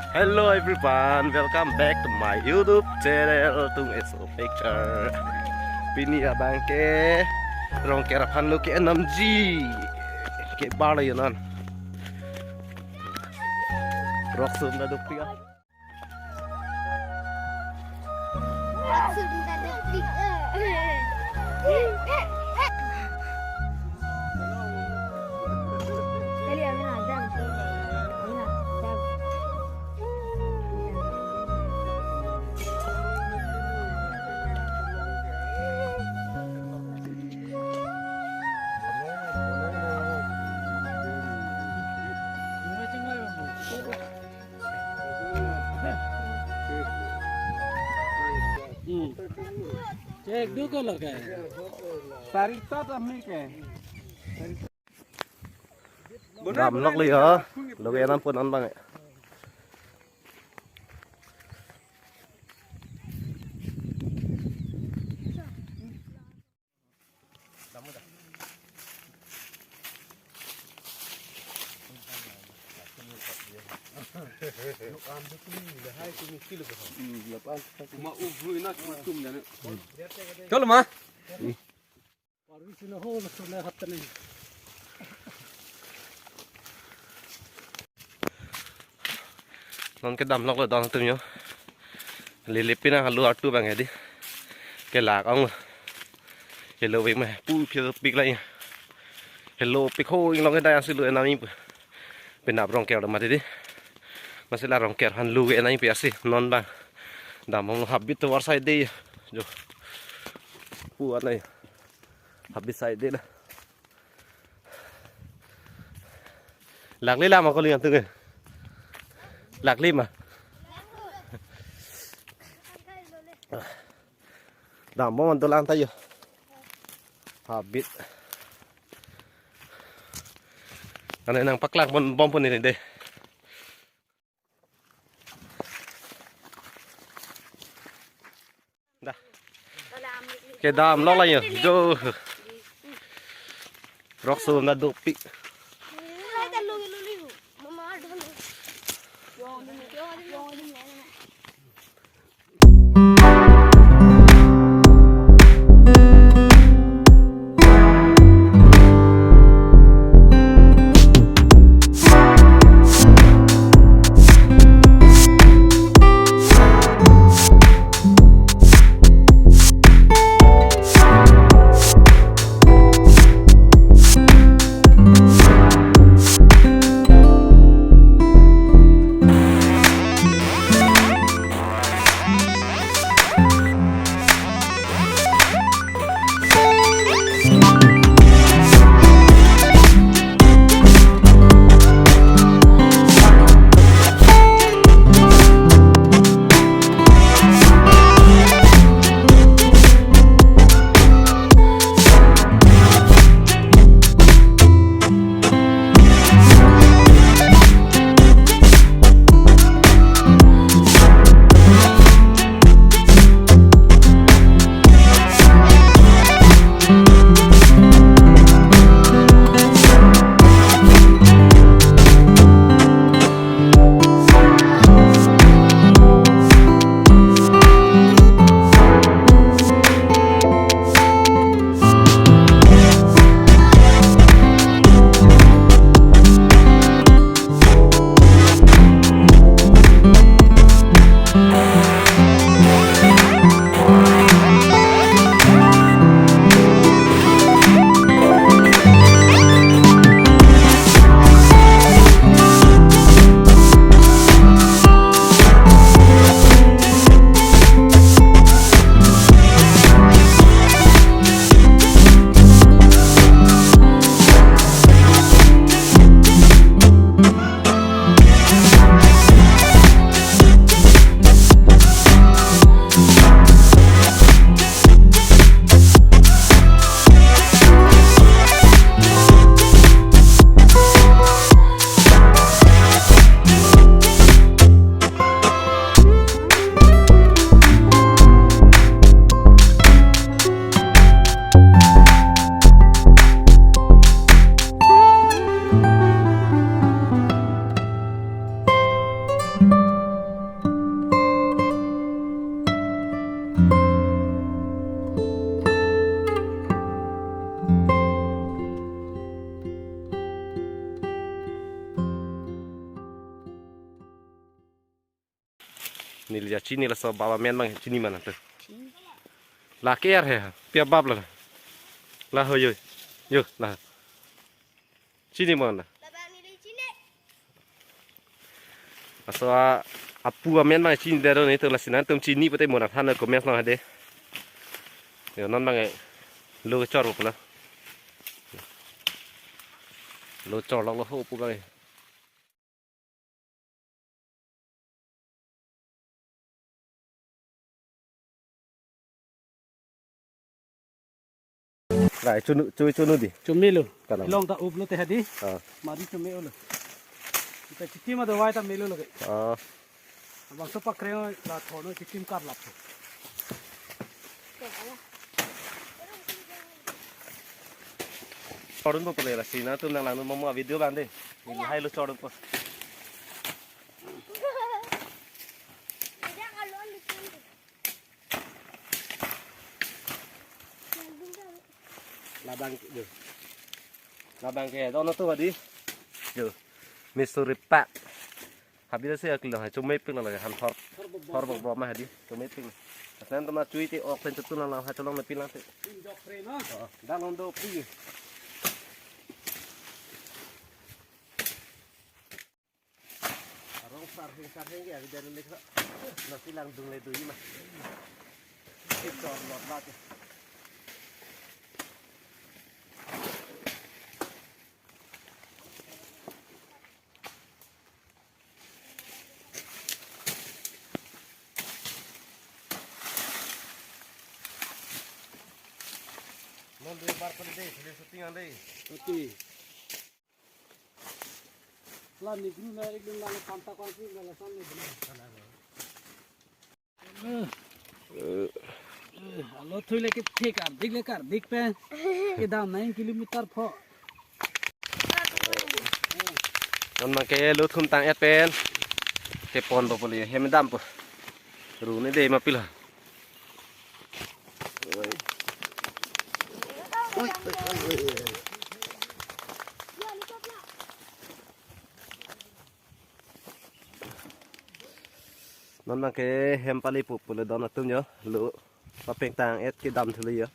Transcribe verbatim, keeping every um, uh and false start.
Hello everyone, welcome back to my YouTube channel, Tung Eso Picture. Pini abang ke Rongker aphan lo ke-enamji. Kebar lo yonan. Roksum ta dukpik. Hmm. Cek dulu kalau kayak. Sari tot ami ke. Dam lok li ho. Lo ke-enam pun anbang ya. Chalo ma. Non kedam lok lo don atum yo. Lili pina halu artu abang hedi. Kelak ong lo. Helo we me pu phir pik la ya. Helo pik ho inglong kedai asi lo enami pu. Penap Rongker lo mati di. Masih la Rongker aphan lo ke enami pu asi non abang. Dam ong lo habit tovar side de. Jo. Pu anai. Habit side de la. Lakle la ma ko lian tu ke. Lakle ma. Dam bom anto lang tayo. Habit. Ane nangpaklang bom bom pon ni de. Dah. Kedam lok la yo. Jo. Roksum ta dukpik. Neli ja chini laso bap amen abang chini ma nangtum. Chini. La ke-er he, pi abap la. La ho yo. Yo, la. Chini ma na. Laso a, apu amen abang chini dero nelitum, lasi nangtum chini pute mo nangthan comment along hade. Yo, non abang lo chor pulo. Lo chor lo lo ho pu abang. Rai chunu, chui chunu di. Chomelo. Kalang. Long ta uplo te hadi. Ah. Mari chomelo. Kita chitim adawai ta melo lagi. Ah. Bangso pakreng la thono chitim karlap. Chorun po pule lasi nangtum nanglang mo mo video abang de. Ini hai lo chorun po. Labang ke, yo. Labang ke, dono tu hadi. Yo. Misuri pak. Habis si akil hai chomepik lang lagi han thor. Thor bok bok ma hadi chomepik. Asnan tama chui te ok pen chutun lang hai cholong na pilang te. Pinjok pre no. Oh, dang on do pi. Arong sarheng sarheng ke avi dari lekha. Nasi lang dung le dui ma. Kita lot lot. Non dui bar pen de, sudah syuting ande. Oke. Plan ni guru na ek din lang kanta kon si lang san ni bina. Alo thui le ke thik ardik le kardik pe. Kedam nine kilometer pho. Non abang ke lo thum tang-et pen. Kepon po pule hem dam po. Ru ni de ma pila. Non abang ke hem pali pu pule don atum yo. Lo papeng tang-et kedam thule yo.